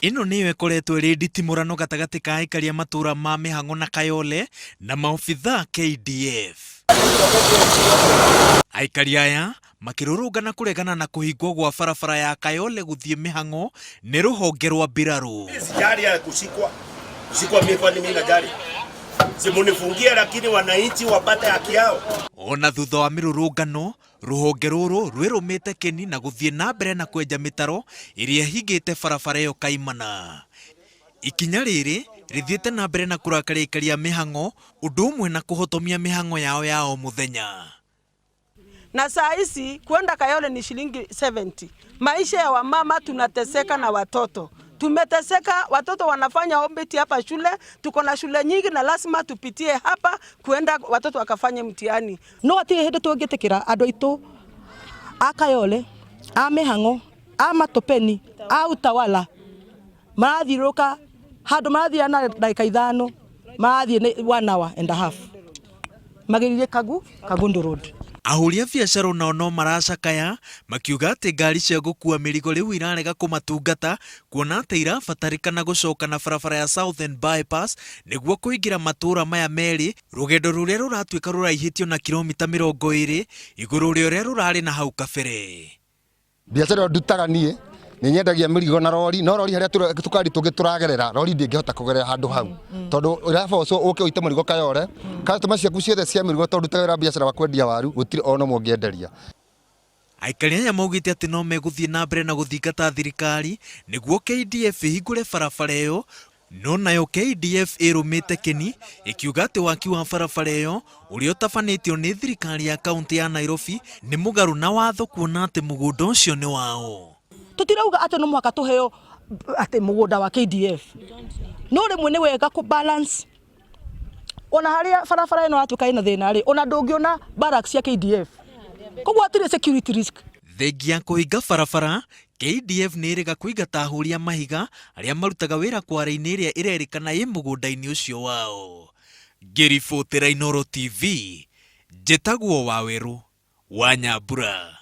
Ĩno nĩyo ĩkoretwo ĩrĩ nditimũrano gatagatĩ ka aikari a matũra ma Mĩhang'o na Kayole na maobithaa KDF. Aikari aya makĩrũrũngana kũregana na kũhingwo gwa barabara ya Kayole gũthiĩ Mĩhang'o nĩ rũhonge rwa mbirarũ. Sijali ya kushikwa kushikwa, mimi kwani mimi najali? Simunifungie, lakini wananchi wapate haki yao. Ona thutha wa mĩrũrũngano, rũhonge rũrũ rwĩrũmĩte kĩni na gũthiĩ na mbere na kwenja mĩtaro ĩrĩa ĩhingĩte barabara ĩyo kaimana. Ikinya rĩrĩ rĩthiĩte na mbere na kũrakaria aikari a Mĩhang'o ũndũ ũmwe na kũhotomia mĩhang'o yao ya o mũthenya. Na saa hizi kwenda Kayole ni shilingi 70. Maisha ya wamama tunateseka na watoto tumeteseka, watoto wanafanya ombeti hapa shule. Tuko na shule nyingi na lazima tupitie hapa kuenda watoto wakafanye mtihani. No atirĩ hĩndĩ tũngĩtĩkĩra andũ aitũ a Kayole, a Mĩhang'o, a Matopeni, a Utawala marathiũrũrũka handũ marathiĩ na ndagĩka 5, marathiĩ nĩ one hour and a half magĩrĩire Kagundu Road. Ahũri a biacara onao no maracakaya makiuga atĩ ngari cia gũkua mĩrigo rĩu irarega kũmatungata kuona atĩ irabatarĩkana gũcoka na barabara ya Southern Bypass nĩguo kũingĩra matũũra maya merĩ, rũgendo rũrĩa rũratuĩka rũraihĩtio na kilomita 20 igũrũ rĩa ũrĩa rũrarĩ na hau kabere. Biacara ĩyo ndutaga niĩ nĩ nyendagia mĩrigo na rori, no rori harĩa tũkari tũngĩ tũragerera, rori ndĩngĩhota kũgerera handũ hau tondũ ũrabocwo ũke ũite mũrigo Kayole, customer ciaku ciothe cia mĩrigo, tondũ ndutaga wĩra wa biacara wa kwendia waru, gũtirĩ ona ũmwe ũngĩenderia. Aikari aya maugĩte atĩ no megũthiĩ na mbere na gũthingata thirikari nĩguo KDF ĩhingũre barabara ĩyo, no nayo KDF ĩrũmĩte kĩni ĩkiuga atĩ waki wa barabara ĩyo ũrĩa ũtabanĩtio nĩ thirikari ya kaunti ya Nairobi nĩ mũgarũ na watho kuona atĩ mũgũnda ũcio nĩ wao. Tũtirauga atĩ no mũhaka tũheo atĩ mũgũnda wa KDF, no rĩmwe nĩ wega kũ balance ona harĩa barabara ĩno yatuĩka ĩna thĩna rĩ, ona ndũngĩona barracks cia KDF, koguo hatirĩ security risk. Thengia kũhinga barabara, KDF nĩ ĩrega kũingata ahũri a mahiga arĩa marutaga wĩra kware-inĩ ĩrĩa ĩrerĩkana ĩ mũgũnda-inĩ ũcio wao. Ngĩribotera Inooro TV, njĩtagwo Wawerũ wa Nyambura.